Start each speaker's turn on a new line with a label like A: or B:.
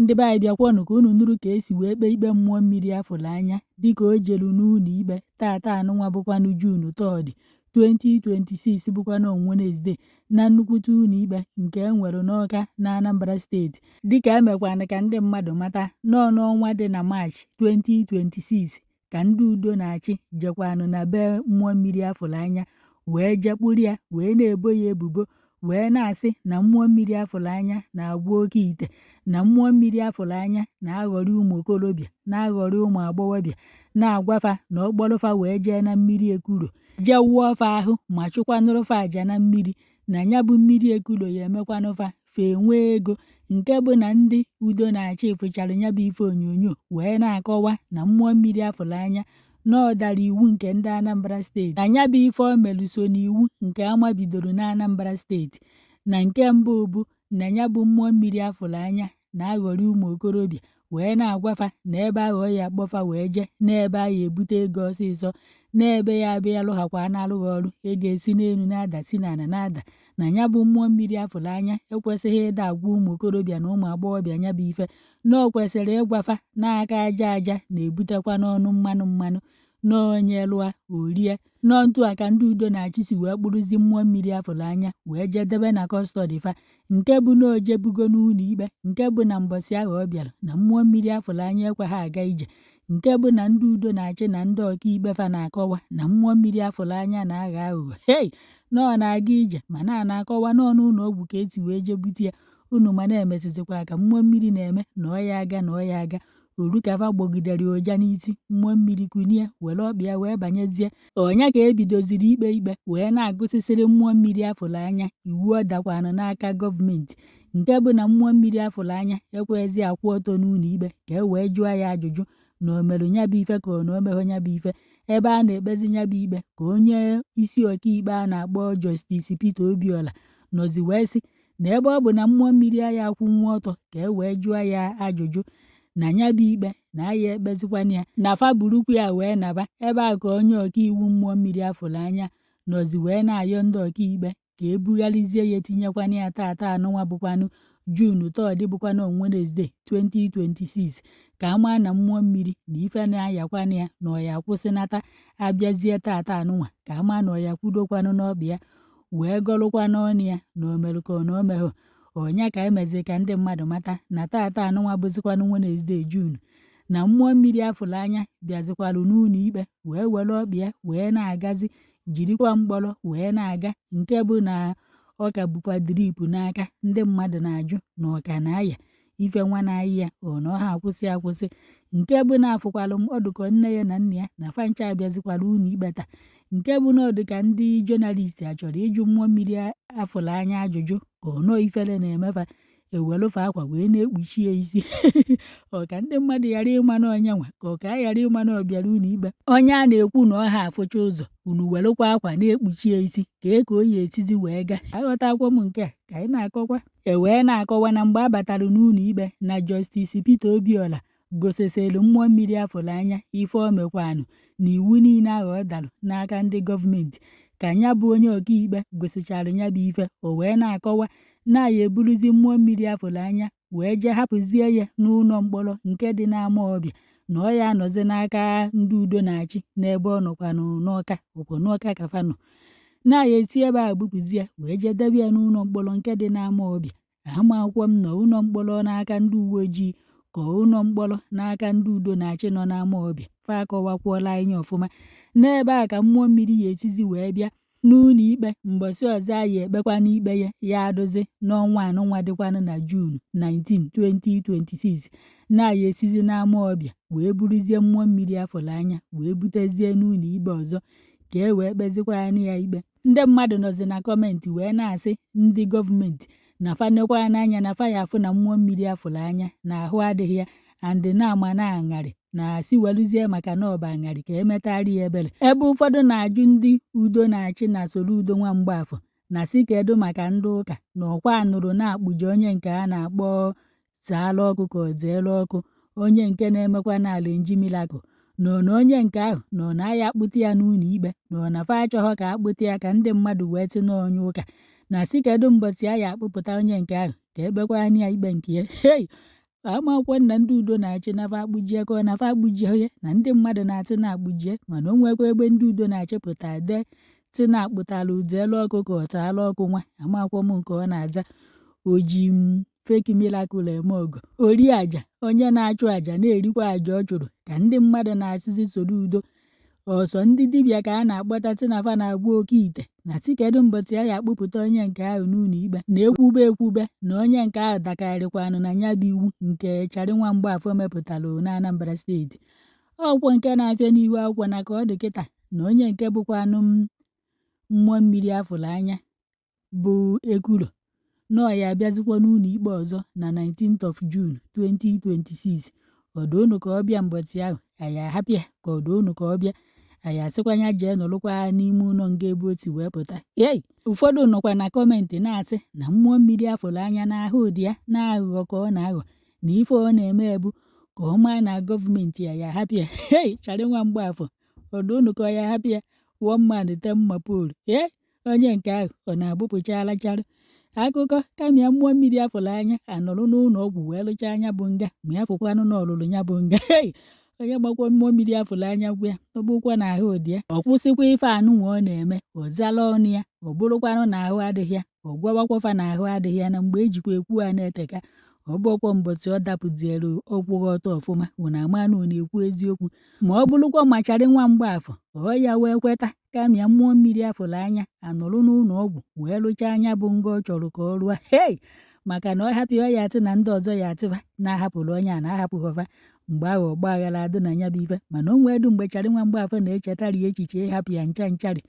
A: Ndị be anyị, bịakwanụ ka unu nụrụ ka esi wee kpee ikpe mmụọ mmiri afụrụ anya dịka o jelu n'ụlọ ikpe tata anụnwa, bụkwanụ June 3, 2026, bụkwanụ Wednesday, na nnukwute ụlọ ikpe nke e nwere n'Awka na Anambra Steeti, dịka emekwanụ ka ndị mmadụ mata nọọ n'ọnwa dị na Maachị 2026 ka ndị udo na-achị jekwanụ na be mmụọ mmiri afụrụ anya wee jee kpụrụ ya, wee na-ebo ya ebubo, wee na-asị na mmụọ mmiri afụrụ anya na-agwọ oke ite, na mmụọ mmiri afụrụ anya na-aghọrị ụmụ okorobịa, na-aghọrị ụmụ agbọghọbịa, na-agwafa na ọ kpọrọfa wee jee na mmiri Ekuro jee wụọ fa ahụ ma chụkwanụrụfa aja na mmiri, na ya bụ mmiri Ekuro ya emekwanụfa fa enwee ego. Nke bụ na ndị udo na-achị fụchara ya bụ ife onyonyo wee na-akọwa na mmụọ mmiri afụrụ anya na ọ dara iwu nke ndị Anambra Steeti, na ya bụ ife o melụ so n'iwu nke amabidoro na Anambra Steeti. Na nke mbụ bụ na ya bụ mmụọ mmiri afụrụ anya na-aghọrị ụmụ okorobịa, wee na-agwafa na ebe ahụ ọ ya akpọfa wee jee n'ebe a ya ebute ego ọsịsọ, n'ebe ya abịa lụghakwa na-alụghị ọrụ, ego esi n'elu na-ada, si n'ala na-ada, na ya bụ mmụọ mmiri afụrụ anya ekwesịghị ịda agwa ụmụ okorobịa na ụmụ agbọghọbịa ya bụ ife, na o kwesịrị ịgwafa n'aka aja aja na-ebutekwa n'ọnụ mmanụ mmanụ, na onye lụa orie. Nọọ ntu a ka ndị udo na-achị si wee kpụrụzi mmụọ mmiri afụrụ anya wee jee debe na custody fa, nke bụ na o jebugo n'ụlọ ikpe, nke bụ na mbọsị ahụ ọ bịara na mmụọ mmiri afụrụ anya ekweghị aga ije, nke bụ na ndị udo na-achị na ndị ọkaikpe fa na-akọwa na mmụọ mmiri afụrụ anya na-aghọ aghụghọ, hei, na ọ na-aga ije, mana a na-akọwa nọọ n'ụlọ ọgwụ ka esi wee jee bute ya. Unu ma na-emesizikwa ka mmụọ mmiri na-eme na ọ ya aga na ọ ya aga oru ka fa gbọgidere ụja n'isi mmụọ mmiri kunie were ọkpa ya wee banyezie. Ọnya ka ebidoziri ikpe ikpe wee na-agụsịsịrị mmụọ mmiri afụrụ anya iwu ọ dakwanụ n'aka gọọmenti, nke bụ na mmụọ mmiri afụrụ anya ekweghịzi akwụ ọtọ n'ụlọ ikpe ka e wee jụọ ya ajụjụ na o merụ ya bụ ife ka ọ na o meghọ ya bụ ife. Ebe a na-ekpezi ya bụ ikpe ka onye isi ọkaikpe a na-akpọ Justice Peter Obiora nọzi wee sị na ebe ọ bụ na mmụọ mmiri aya akwụnwu ọtọ ka e wee jụọ ya ajụjụ na ya bụ ikpe, na aya ekpezikwana ya, na fa burukwu ya wee naba. Ebe a ka onye ọkaiwu mmụọ mmiri afụrụ anya nọzi wee na-ayọ ndị ọkaikpe ka ebugharịzie ya, tinyekwana ya tata anụnwa, bụkwanụ June 3, bụkwanụ Wednesday 2026, ka a maa na mmụọ mmiri na ife na-ayakwana ya na ọ ya akwụsịnata. Abịazie tata anụnwa ka a maa na ọ ya kwudokwanụ n'ọkpa ya wee gọrụkwa n'ọnụ ya na o merụ ka ọ na o meghọ. Ọnya ka emezi ka ndị mmadụ mata na tata anụnwa, bụzikwanụ Wednesday June, na mmụọ mmiri afụrụ anya bịazikwarụ n'ụlọ ikpe wee were ọkpa ya wee na-agazi, jirikwa mkpọrọ wee na-aga, nke bụ na ọ ka bukwa drip n'aka. Ndị mmadụ na-ajụ na ọ ka na-aya ife nwa na-ayị ya, ọ na ọ ha akwụsị akwụsị, nke bụ na afụkwalụ m ọdụkọ nne ya na nna ya na fa ncha abịazikwara ụlọ ikpe taa, nke bụ na ọ dị ka ndị journalist a chọrọ ịjụ mmụọ mmiri afụrụ anya ajụjụ ka ọ nọọ ifere na-emefa, ewelufe akwa wee na-ekpuchi ya isi, ọ ka ndị mmadụ ghara ịma na onye nwa ka ọ ka a ghara ịma na ọ bịara ụlọ ikpe. Onye a na-ekwu na ọ ha afụcha ụzọ, unu welụkwa akwa na-ekpuchi ya isi ka e ka o yi esizi wee gaa. Aghọtakwa m nke a ka anyị na-akọkwa. E wee na-akọwa na mgbe a batara n'ụlọ ikpe na Justice Peter Obiora gosisịrị mmụọ mmiri afụrụ anya ife o mekwanụ na iwu niile ahụ ọ dalụ n'aka ndị gọọmenti. Ka ya bụ onye ọkaikpe gosichara ya bụ ife, o wee na-akọwa na ya eburuzi mmụọ mmiri afụrụ anya wee jee hapụzie ya n'ụlọ mkpọrọ nke dị n'Amawbịa, na ọ ya anọzi n'aka ndị udo na-achị n'ebe ọ nọkwanụ n'Awka, ọkwọ n'Awka ka fa nọ na ya esi ebe a bupụzi ya wee jee debe ya n'ụlọ mkpọrọ nke dị n'Amawbịa. Ama akwụkwọ m nọ ụlọ mkpọrọ n'aka ndị uwe ojii ka ụlọ mkpọrọ n'aka ndị udo na-achị nọ n'Amawbịa, fa akọwakwuola anyị ọfụma. N'ebe a ka mmụọ mmiri ya esizi wee bịa n'ụlọ ikpe mbọsị ọzọ a ya ekpekwa n'ikpe ya, ya adụzi n'ọnwa anụnwa dịkwanụ na June 19, 2026, na ya esizi n'Amawbịa wee buruzie mmụọ mmiri afụrụ anya wee butezie n'ụlọ ikpe ọzọ ka e wee kpezikwanụ ya ikpe. Ndị mmadụ nọzi na comment wee na-asị ndị gọọmenti na fa nekwa n'anya na fa ya afụ na mmụọ mmiri afụrụ anya na ahụ adịghị ya and na-ama na aṅarị na asị weluzie maka na ọ bụ aṅarị ka emetara ya ebere. Ebe ụfọdụ na-ajụ ndị udo na-achị na Soludo nwa Mgbafọ na si kedu maka ndị ụka na ọkwa nụrụ na-akpụje onye nke a na-akpọ zaala ọkụ ka ọ zeelu ọkụ, onye nke na-emekwa na arrange miracle, na ọ na onye nke ahụ na ọ na-aya akpụta ya n'ụlọ ikpe, na ọ na fa achọghọ ka akpụta ya ka ndị mmadụ wee sị na onye ụka, na si kedu mbọchị a ya akpụpụta onye nke ahụ ka ekpekwana ya ikpe nke ya. Hei. Amakwa na ndị udo na-achị na fa akpụjie ka ọ na fa akpụjie ya na ndị mmadụ na-atị na-akpụjie, mana o nwekwa ebe ndị udo na-achị pụta dee tị na-akpụtala ụdịelu ọkụ ka ọ taala ọkụ nwa. Amakwa m nke ọ na-aza oji m fake miracle eme ọgọ ori aja, onye na-achụ aja na-erikwa aja ọ chụrụ, ka ndị mmadụ na-asịzi Soludo ọsọ ndị dibịa ka a na-akpọta sị na fa na-agwa oke ite na ti kedu mbọchị ya ya akpụpụta onye nke ahụ n'ụlọ ikpe na-ekwube ekwube na onye nke ahụ dakarịkwanụ na ya bụ iwu nke Charị nwa Mgbafọ mepụtara na Anambra steeti. Ọkwọ nke na-afịa n'ihu akwụkwọ na ka ọ dị kịta na onye nke bụkwanụ mmụọ mmiri afụrụ anya bụ Ekulo na ọ ya abịazikwa n'ụlọ ikpe ọzọ na 19th of June 2026. Ọdụ unu ka ọ bịa mbọchị ahụ, anyị ahapụ ya, ka ọdụ unu ka ọ bịa, anyị asịkwa ya jee nọrụkwa n'ime ụlọ nga ebe o si wee pụta. Ei, ụfọdụ nọkwa na comment na-asị na mmụọ mmiri afụrụ anya n'ahụ dị ya na-aghụghọ ka ọ na-aghọ, na ife ọ na-eme bụ ka ọ maa na gọọmenti ya ya ahapụ ya. Hei, Charị nwa Mgbafọ, ọdụ unu ka ọ ya ahapụ ya? One man ten mapolu. Ee, onye nke ahụ ọ na-agbụpụcha alacharị akụkọ kama ya mmụọ mmiri afụrụ anya anọrụ n'ụlọ ọgwụ wee lụchaa anya bụ nga, ma ya fụkwanụ na ọlụlụ ya bụ nga. Hei, onye gbakwa mmụọ mmiri afụrụ anya gwa ya ọ bụrụkwa na ahụ dị ya, ọ kwụsịkwa ife anụnwa ọ na-eme, ọ zala ọnụ ya. Ọ bụrụkwanụ na ahụ adịghị ya, ọ gwawakwafa na ahụ adịghị ya, na mgbe ejikwa ekwu a na-eteka ọ bụkwa mbọchị ọ dapụziere ọkwụghị ọtọ ọfụma, unu ama na ọ na-ekwu eziokwu. Ma ọ bụrụkwa ma Charị nwa Mgbafọ ọ ya wee kweta kama ya mmụọ mmiri afụrụ anya anọrụ n'ụlọ ọgwụ wee lụchaa anya bụ nga ọ chọrọ ka ọ rụọ. Hei, maka na ọ hapụ ọ ya atị na ndị ọzọ ya atịba na-ahapụrụ onye a na-ahapụghọfa mgbe ahụ ọgba aghara adị na ya bụ ife. Mana o nweedu mgbe Charị nwa Mgbafọ na-echetara ya echiche ịhapụ ya ncha ncharị.